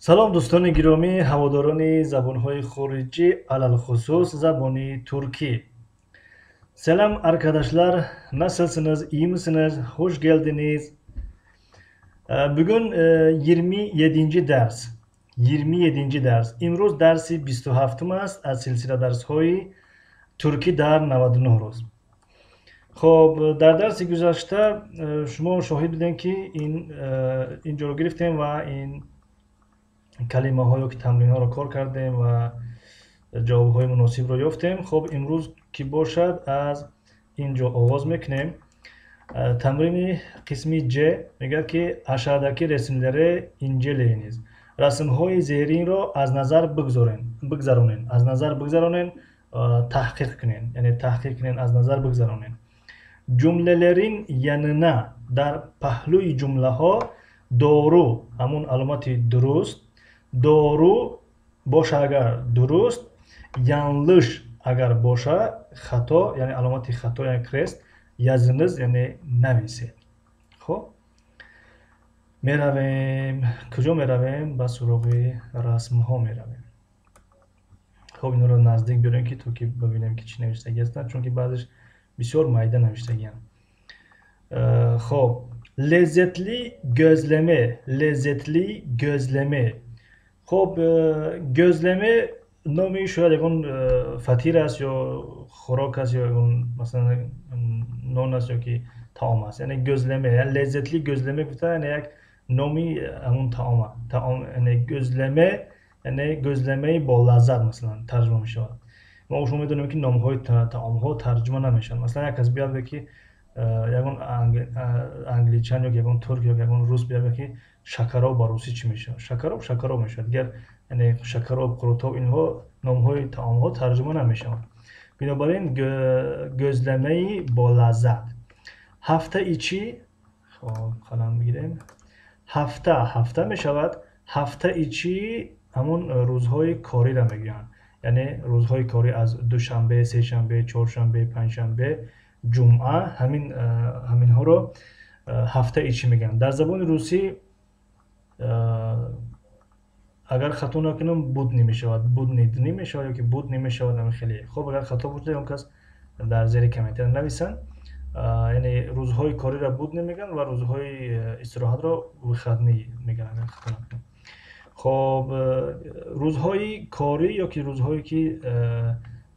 Салом, дӯстони гиромӣ, ҳаводорони забонҳои хориҷӣ, алалхусус забони туркӣ. Selam arkadaşlar, nasılsınız, iyi misiniz? Hoş geldiniz. Bugün 27. ders. 27. ders. Имрӯз дарси 27 аст аз силсила дарсҳои туркӣ дар 99 рӯз. Хоб, дар дарси гузашта шумо шоҳид будем, ки инҷоро гирифтем ва ин калимаҳо ё ки тамринҳоро кор кардем ва ҷавобҳои муносибро ёфтем. Хоб, имрӯз ки бошад, аз ин ҷо оғоз мекунем. Тамрини қисми Ҷ мегӯяд, ки aşağıdaki resimleri inceleyiniz. Расмҳои зеринро аз назар бигзаронен, аз назар бигзаронен, таҳқиқ кунен, яъне таҳқиқ кунен, аз назар бигзаронен. Cümlelerin yanına, дар паҳлӯи ҷумлаҳо, doğru, ҳамун аломати дуруст, doğru боша агар дуруст, yanlış агар боша хато, яъне аломати хато, яъне крест, yazınız, яъне нависед. Хоб, меравем. Куҷо меравем? Ба суроғи расмҳо меравем. Хоб, инҳоро наздик биёрем, ки то ки бибинем, ки чӣ навиштагӣ ҳастанд, чунки баъзеш бисёр майда навиштагианд. Хоб, lezzetli gözleme, lezzetli gözleme. Хоб, gözleme номи шояд ягон фатир аст ё хӯрок аст, ё ягон, масалан, нон аст ё ки таом аст. Яъне gözleme, lezzetli gözleme гуфта, яъне як номи ҳамун таома, таом, яъне gözleme, яъне гӯзлемаи болаззат, масалан, тарҷума мешавад. Мо шумо медонем, ки номҳои таомҳо тарҷума намешаванд. Масалан, як кас биёяд, ки ягон англичан ё ягон турк ё ягон рус биёяд, ки шакароб ба русӣ чӣ мешавад? Шакароб шакароб мешавад. Дигар, яъне шакароб, қурутоб, инҳо номҳои таомҳо тарҷума намешаванд. Бинобар ин гӯзламаи болаззат. Hafta içi. Хоб, қалам бигирем. Hafta ҳафта мешавад. Hafta içi ҳамун рӯзҳои кориро мегӯянд, яъне рӯзҳои корӣ аз душанбе, сешанбе, чоршанбе, панҷшанбе, ҷумъа, ҳаминҳоро hafta içi мегӯянд. Дар забони русӣ, агар хато накунам, будни мешавад, будние дни мешавад ё ки будни мешавад, ҳамин хеле. Хоб, агар хато бошад, он кас дар зери комментария нависанд. Яъне рӯзҳои кориро будни мегӯянд ва рӯзҳои истироҳатро выходные мегӯянд, агар хато накунам. Хоб, рӯзҳои корӣ ё ки рӯзҳое ки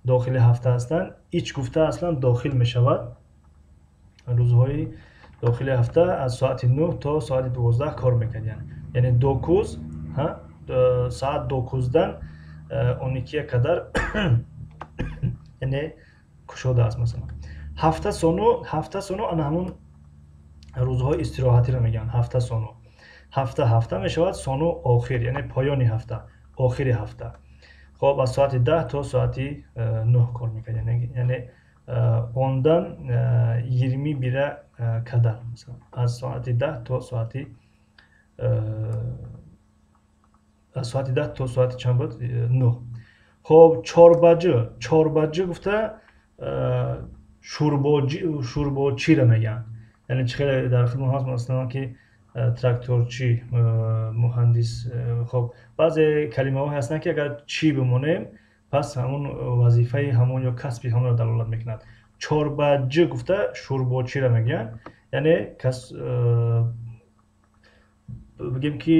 дохили ҳафта ҳастанд, iç гуфта аслан дохил мешавад. Рӯзҳои дохили ҳафта аз соати 9 то соати 12 кор мекардиянд, яъне dokuz, соат 9-дан 12-я kadar, яъне кушода аст. Масалан, hafta sonu. Hafta sonu ана ҳамун рӯзҳои истироҳатиро мегӯянд. Hafta sonu, hafta ҳафта мешавад, sonu охир, яъне поёни ҳафта, охири ҳафта. Хоб, аз соати 10 то соати 9 кор мекард, яъне ondan 21'e kadar, масалан, аз соати 10 то соати, аз соати 10 то соати чанд буд? 9. Хоб, çorbacı. Çorbacı гуфта шӯрбочиро мегӯянд. Яъне чӣ хеле дар хидмат ҳаст, масалан, ки тракторчӣ, муҳандис. Хоб, баъзе калимаҳое ҳастанд, ки агар чӣ бимонем, пас ҳамун вазифаи ҳамон ё касби ҳамонро далолат мекунад. Çorbacı гуфта шӯрбочиро мегӯянд, яъне кас, бигем ки,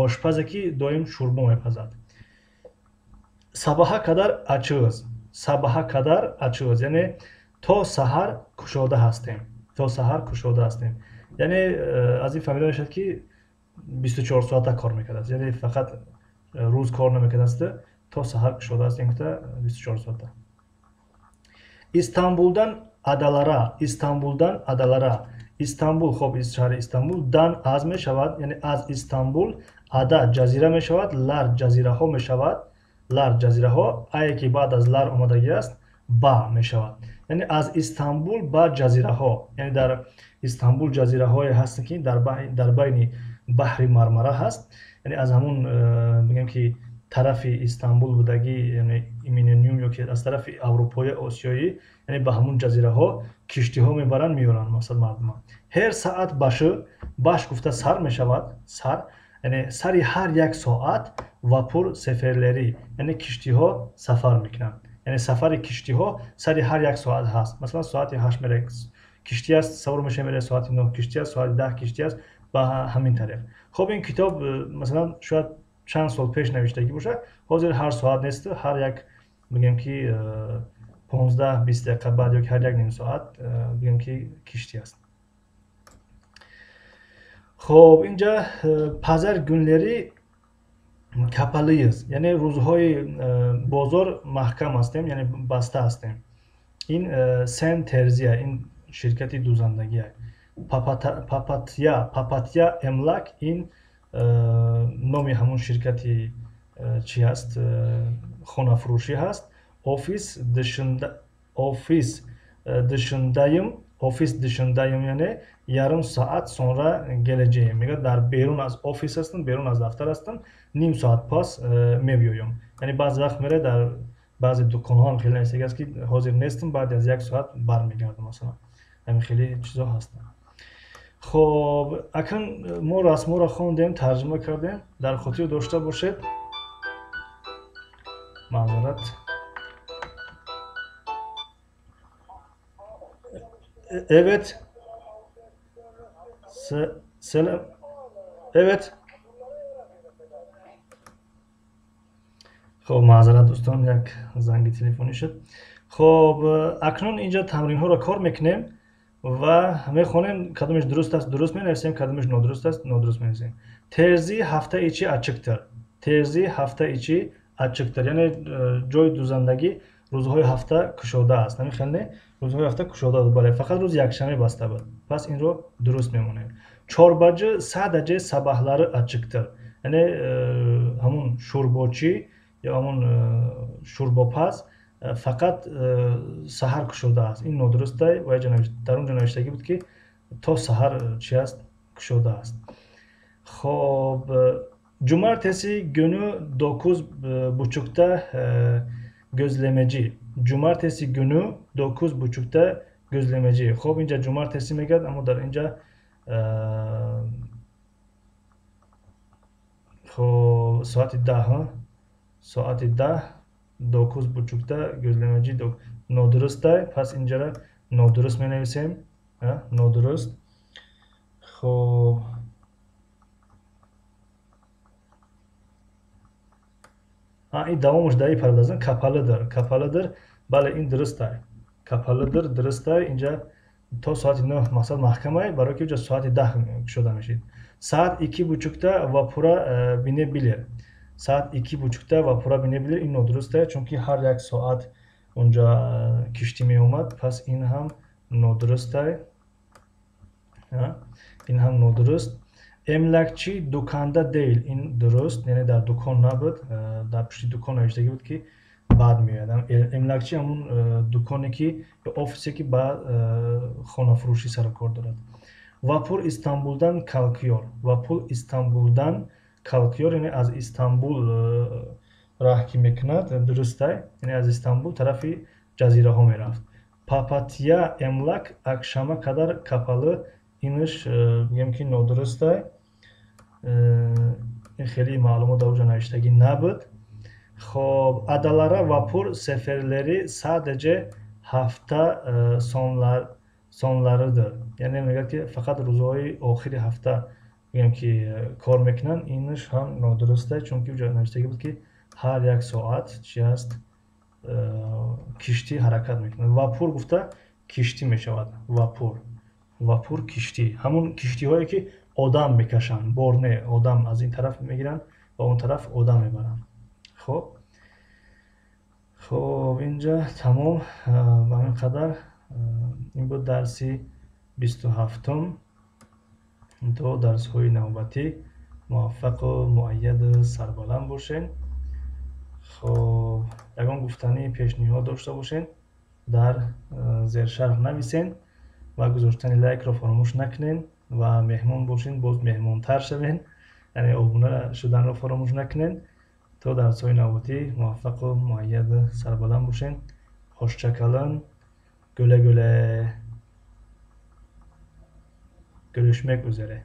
ошпазе, ки доим шӯрбо мепазад. Sabaha kadar açığız. Sabaha kadar açığız, яъне то саҳар кушода ҳастем, то саҳар кушода ҳастем. Яъне аз ин фаҳмида мешавад, ки 24 соата кор мекардааст, яъне фақат рӯз кор намекардааст. То саҳар кушода ҳастем гуфта, 24 соата. İstanbul'dan adalara. İstanbul'dan adalara. Истанбул, хоб, шаҳри Истанбул, дан аз мешавад, яъне аз Истанбул, ada ҷазира мешавад, lar ҷазираҳо мешавад, lar ҷазираҳо, ае ки баъд аз lar омадагӣ аст, ба мешавад, яъне аз Истанбул ба ҷазираҳо. Яъне дар Истанбул ҷазираҳое ҳастанд, ки дар байни баҳри Мармара ҳаст. Яъне аз ҳамун, бигем ки, тарафи Истанбул будагӣ, яъне Эминоню, ё ки аз тарафи аврупои, осиёӣ, яъне ба ҳамун ҷазираҳо киштиҳо мебаранд, меёранд, мақсад мардума. Her saat başı. Baş гуфта сар мешавад, сар. Яъне сари ҳар як соат vapur seferleri, яъне киштиҳо сафар мекунанд. Яъне сафари киштиҳо сари ҳар як соат ҳаст. Масалан, соати 8 мере киштӣ аст, савор мешавем, мере соати 9 киштӣ аст, соати 10 киштӣ аст, ба ҳамин тариқ. Хоб, ин китоб масалан шояд чанд сол пеш навиштагӣ бошад, ҳозир ҳар соат нест, ҳар як бигем ки 15-20 дақиқа баъд ё ҳар як ним соат бигем ки киштӣ аст. Хоб, инҷа pazar günleri kapalıyız. Яъне рӯзҳои бозор маҳкам ҳастем, яъне баста ҳастем. Ин Сен Терзия, ин ширкати дӯзандагия. Папатя Эмлак, ин номи ҳамон ширкати чӣ ҳаст, хонафурӯшӣ ҳаст. Ofis dışında, ofis dışındayım, ofis dışındayım, яъне yarım saat sonra geleceğim. Мегӯяд дар берун аз офис ҳастам, берун аз дафтар ҳастам, ним соат пас мебиёям. Яъне баъзе вақт мере дар баъзе дуконҳо ҳам хеле навиштагӣ аст ки ҳозир нестам, баъди аз як соат бармегардам, масалан. Ҳамин хеле чизо ҳастанд. Хоб, акнун мо расмҳоро хондем, тарҷума кардем. Дар хотир дошта бошед. Маъзарат. Evet. Selam. Evet. Хоб, маъзарат дӯстон, як занги телефонӣ шуд. Хоб, акнун инҷа тамринҳоро кор мекунем ва мехонем, кадомеш дуруст аст, дуруст менависем, кадомеш нодуруст аст, нодуруст менависем. Terzi hafta içi açıktır. Terzi hafta içi açıktır. Яъне ҷои дӯзандагӣ рӯзҳои ҳафта кушода аст. Ҳамин хел не? Рӯзҳои ҳафта кушода буд, бале, фақат рӯзи якшанбе баста буд. Пас инро дуруст мемонем. Çorbacı sadece sabahları açıktır. Яъне ҳамун шӯрбочӣ ё ҳамун шӯрбопаз фақат саҳар кушода аст. Ин нодуруст ва дар он ҷо навиштагӣ буд ки то саҳар чӣ аст, кушода аст. Хоб, cumartesi günü 9.30'da gözlemeci. Cumartesi günü 9.30'da gözlemeci. Хоб, инҷа cumartesi мегӯяд, аммо дар инҷа хоб соати 10, соати 10 9.30'da gözlemeci нодурустай. Пас инҷара нодуруст менависем. Нодуруст. Хоб, ин давомаш дар ин парадазан kapalıdır. Kapalıdır. Бале, ин дурустай. Kapalıdır, дурустай. Инҷа то соати 9 мақсад маҳкамай, барои ки инҷа соати 10 кушода мешид. Saat 2.30'da vapura binebilir. Saat 2.30'da vapura binebilir. Ин нодурустай, чунки ҳар як соат унҷа киштӣ меомад. Пас ин ҳам нодурустай. Ин ҳам нодуруст. Emlakçı dükkanda değil. Ин дуруст, яъне дар дукон набуд, дар пушти дукон навиштагӣ буд ки баъд меояд. Emlakçı ҳамун дуконе ки ё офисе ки ба хонафурӯшӣ сарукор дорад. Vapur İstanbul'dan kalkıyor. Vapur İstanbul'dan kalkıyor, яъне аз Истанбул раҳ ки мекунад, дурустай, яъне аз Истанбул тарафи ҷазираҳо мерафт. Papatya emlak akşama kadar kapalı. Инаш бигем ки нодурустай. Ин хеле маълумот дар оҷа навиштагӣ набуд. Хоб, adalara vapur seferleri sadece hafta sonlarıdır. Яъне мегӯяд ки фақат рӯзҳои охири ҳафта бигем ки кор мекунанд. Инаш ҳам нодурустай, чунки оҷа навиштагӣ буд ки ҳар як соат чи аст, киштӣ ҳаракат мекунад. Вапур гуфта киштӣ мешавад. Вапур. Вапур киштӣ. Ҳамун киштиҳое ки одам мекашанд, бор не, одам аз ин тараф мегиранд ва он тараф одам мебаранд. Хоб. Хоб, инҷа тамом, ба ҳамин қадар. Ин буд дарси 27-ум. То дарсҳои навбатӣ муваффақу муайяду сарбаланд бошед. Хоб, ягон гуфтанӣ пешниҳод дошта бошед, дар зершарҳ нависед ва гузоштани лайкро фаромӯш накунед ва меҳмон бошед, боз меҳмонтар шавед, яъне обуна шуданро фаромӯш накунед. То дарсҳои навбатӣ муваффақу муайяду сарбаланд бошед. Hoşça kalın. Güle güle. Görüşmek üzere.